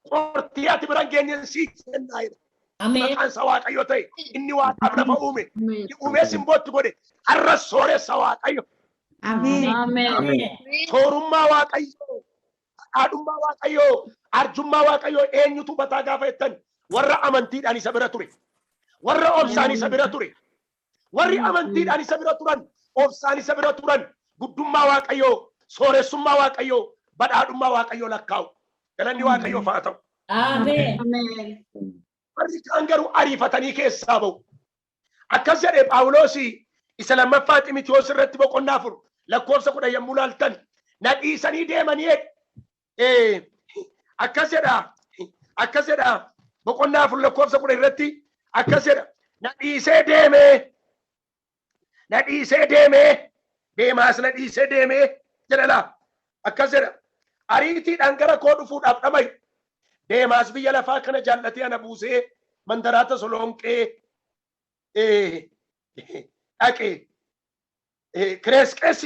qortii ati bira hin geenye sii kennaa jedha. Ameen. Maqaan isaa Waaqayyo ta'e inni Waaqaaf lafa uume inni uumee simbootti godhe har'a sooressa Waaqayyo. Ameen. Ameen. Soorummaa Waaqayyoo, haadhummaa Waaqayyoo, arjummaa Waaqayyoo eenyutu hubataa gaafa jettan warra amantiidhaan isa bira ture. Warra obsaan isa bira ture. Warri amantiidhaan isa bira turan, obsaan isa bira turan, guddummaa Waaqayyoo, sooressummaa Waaqayyoo, Badhaadhummaa Waaqayyoo lakkaa'u. Galanni Waaqayyoof haa ta'u. Ameen. Warri kaan garuu ariifatanii keessaa ba'u. Akkas jedhe Phaawulos isa lammaffaa Ximitiyoos irratti boqonnaa 4 lakkoofsa 10 yommuu laaltan na dhiisanii deemanii jedhe. Akkas jedha. Akkas jedha. Boqonnaa 4 lakkoofsa 10 irratti akkas jedha. Na dhiisee deemee. Na dhiisee deemee. Deemaas na dhiisee deemee jedha laa. Akkas jedha. Ariitiidhaan gara koo dhufuudhaaf dhama'e. Deemaas biyya lafaa kana jaallatee ana buusee mandaraa Tasalonqee dhaqe. Kireesqees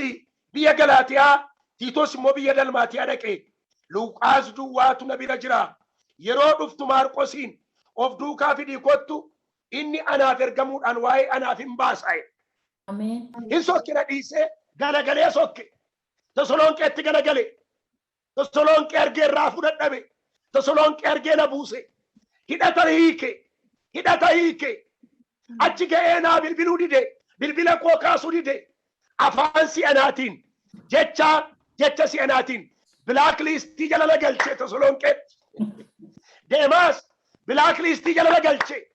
biyya Galaatiyaa, Tiitos immoo biyya Dalmaatiyaa dhaqe. Luqaas duwwaatu na bira jira. Yeroo dhuftu Maarqosiin of duukaa fidii kottu, inni anaaf ergamuudhaan waa'ee anaaf hin baasa'e. Ameen. Hin sokke, na dhiisee galagalee sokke. Tasalonqeetti galagale. Tasalonqee argee irraa fudhadhabe. Tasalonqee argee na buuse. Hidhata hiike. Hidhata hiike. Achi ga'ee naa bilbiluu dide. Bilbila koo kaasuu dide. Afaan si'anaatiin jecha si'anaatiin black listii jala na galche Tasalonqeetti. Deemaas black listii jala na galche.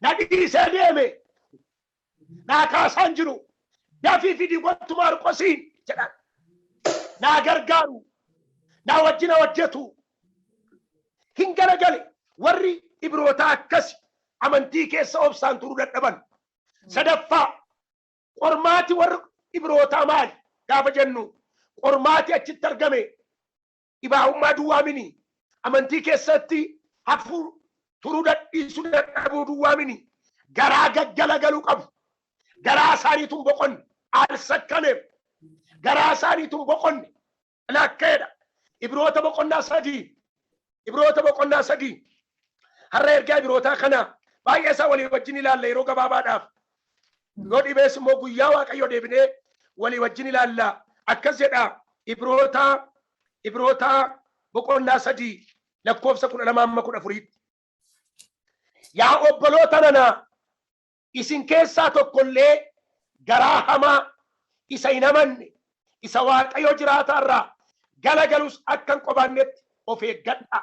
Na dhiisee deeme. Naa kaasaan jiru. Dafii fidii kottu Maarqosiin jedhan. Naa gargaaru. Naa wajjina hojjetu. Hin garagale. Warri Ibrootaa akkas amantii keessa obsaan turuu dadhaban. Sadaffaa, qormaati warri Ibrootaa maali? Gaafa jennu qormaati achitti argame dhibaa'ummaa duwwaa mini. Amantii keessatti hafuu turuu dadhiisuu dadhabuu duwwaa mini. Garaa gaggalagaluu qabu. Garaa isaaniitu hin boqonne. Aalsakkaneef. Garaa isaaniitu hin boqonne. Lakkeedha. Ibroota boqonnaa 3. Ibroota boqonnaa 3. Har'a ergaa Ibrootaa kana baay'ee isaa walii wajjin ilaalla yeroo gabaabaadhaaf. Yoo dhibees immoo guyyaa Waaqayyo deebinee walii wajjin ilaalla. Akkas jedha Ibroota boqonnaa 3 lakkoofsa 12 amma 14tti. Yaa obboloota nana, isin keessaa tokkollee garaa hamaa isa hin amanne isa Waaqayyo jiraataarraa galagalus akka hin qabaannetti of eeggadha.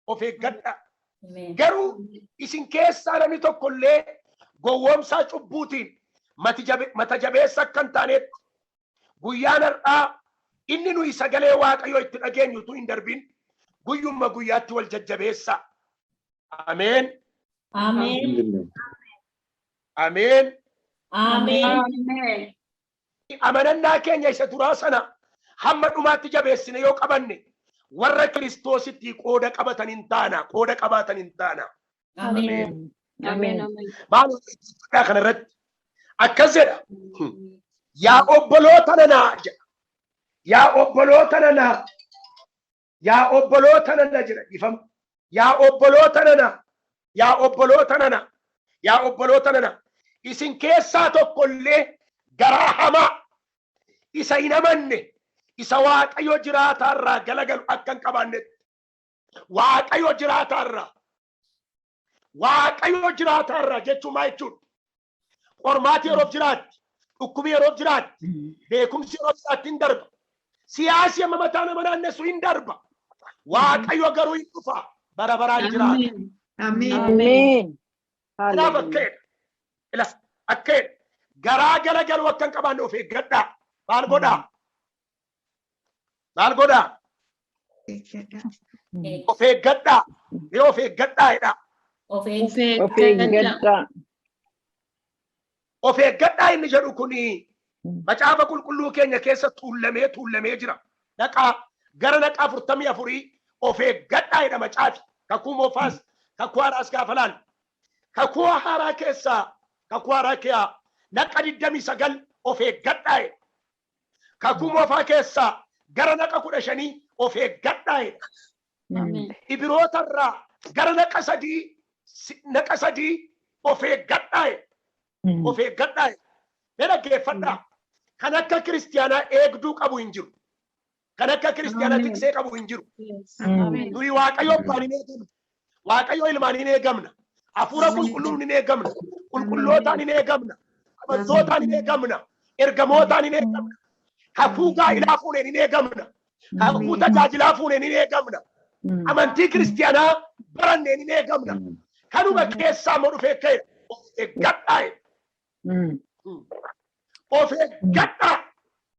Of eeggadha. Garuu isin keessaa namni tokkollee gowwoomsaa cubbuutiin mata jabeessa akka hin taanetti guyyaan har'aa inni nuyi sagalee Waaqayyoo itti dhageenyu utuu hin darbin guyyumma guyyaatti wal jajjabeessa. Ameen. Ameen. Ameen. Ameen. Amanannaa keenya isa duraa sana hamma dhumaatti jabeessine yoo qabanne warra Kiristoositti qooda qabatan hin taana. Qooda qabaatan hin taana. Ameen. Ameen. Maal kana irratti akkas jedha. Yaa obboloota nanaa jedha. Yaa obboloota nanaa. Yaa obboloota nana jedha ifama. Yaa obboloota nana. Yaa obboloota nana. Yaa obboloota nana. Isin keessaa tokkollee garaa hamaa isa hin amanne isa Waaqayyo jiraataarraa galagalu akka hin qabaannetti. Waaqayyo jiraataarraa. Waaqayyo jiraataarraa jechuun maal jechuudha? Qormaati yeroof jiraatti, dhukkubi yeroof jiraatti, beekumsi yeroof jiraatti hin darba. Siyaasi amma mataa nama naannessu hin darba. Waaqayyo garuu hin dhufa, bara baraan jiraata. Ameen. Kanaaf akkeedha. Ila akkeedha. Garaa galagalu akka hin qabaanne of eeggadhaa. Maal godhaa? Maal godhaa? Of eeggadhaa. Mee of eeggadhaa jedhaa. Of Of eeggadhaa. Of eeggadhaa inni jedhu kuni macaafa qulqulluu keenya keessa tuullamee tuullamee jira. Dhaqaa gara naqa 44 of eeggadhaa jedha macaafi. Kakuu moofaas kakuu haaraas gaafa laalu. Kakuu haaraa keessaa kakuu haaraa keessaa naqa 29 of eeggadhaa jedha. Kakuu moofaa keessaa gara naqa 15 of eeggadhaa jedha. Ibroota irraa gara naqa 3 of eeggadhaa jedha. Of eeggadhaa jedha. Mee dhaggeeffadhaa. Kan akka kiristiyaanaa eegduu qabu hin jiru. Kan akka kiristiyaanaa tiksee qabu hin jiru. Nuyi Waaqayyo abbaan hin eegamna. Waaqayyo ilmaan hin eegamna. Hafuura qulqulluun hin eegamna. Qulqullootaan hin eegamna. Amantootaan hin eegamna. Ergamootaan hin eegamna. Kakuu gaa'ilaa fuuneen hin eegamna. Kakuu tajaajilaa fuuneen hin eegamna. Amantii kiristiyaanaa baranneen hin eegamna. Kanuma keessaa immoo dhufee ka'e of eeggadhaa jedha. Of eeggadhaa.